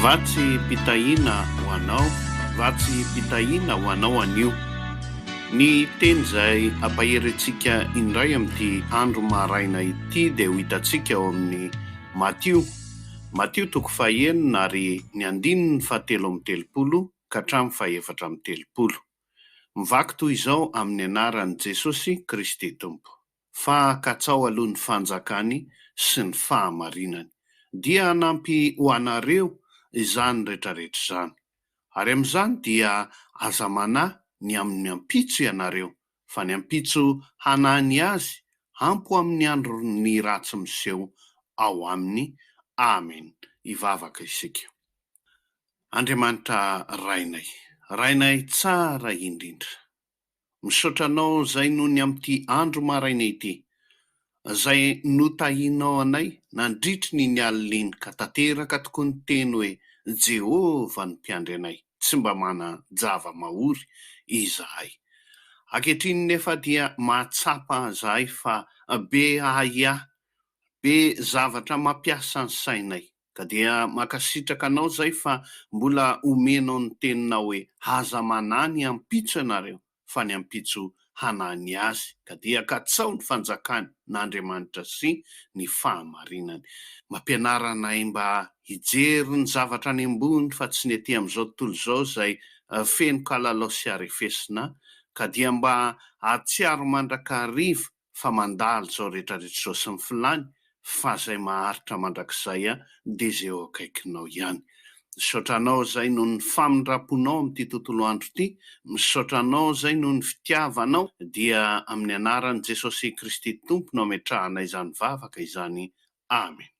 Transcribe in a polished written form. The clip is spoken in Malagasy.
Vatsim-pitahiana ho anao, vatsim-pitahiana ho anao anio. Ny teny izay hampahery antsika indray amin'ity andro maraina ity dia ho hitantsika ao amin'ny Matio, Matio toko fahenina ary ny andininy fahatelo amby telopolo ka hatramin'ny fahefatra amby telopolo. Mivaky toy izao amin'ny anaran'i Jesosy Kristy Tompo. Fa katsao aloha ny fanjakany sy ny fahamarinany, dia hanampy ho anareo izany rehetrarehetra izany. Ary amin'izany dia aza manahy ny amin'ny ampitso ianareo, fa ny ampitso hanahy ny azy, ampy ho amin'ny andro ny ratsy miseho ao aminy. Amen. Hivavaka isika. Andriamanitra Rainay, Rainay tsara indrindra, Misaotra Anao izay noho ny amin'ity andro maraina ity, izay notahianao anay nandritry ny iny alina iny ka tanteraka tokoa ny teny hoe Jehovah no mpiandry anay, tsy mba manan-java-mahory izahay. Ankehitriny nefa dia mahatsapa izahay fa be ahiahy, be zavatra mampiasa ny sainay. Ka dia mankasitraka anao zay fa mbola omenao ny teninao hoe aza manahy ny ampitso ianareo fa ny ampitso hanahy ny azy ka dia katsao ny fanjakany n'Andriamanitra sy ny fahamarinany. Mampianara anay mba hijery ny zavatra any ambony fa tsy ny aty amin'izao tontolo izao izay feno kalalao sy arefesina ka dia mba hahatsiaro mandrakariva fa mandalo izao rehetra rehetra izao sy ny filany fa izay maharitra mandrakizay dia izay eo akaikinao ihany. Misaotra anao izay noho ny famindram-ponao amin'ity tontolo andro ity, misaotra anao izay noho ny fitiavanao, dia amin'ny anaran'i Jesosy Kristy Tompo no ametrahanay izany vavaka izany. Amen.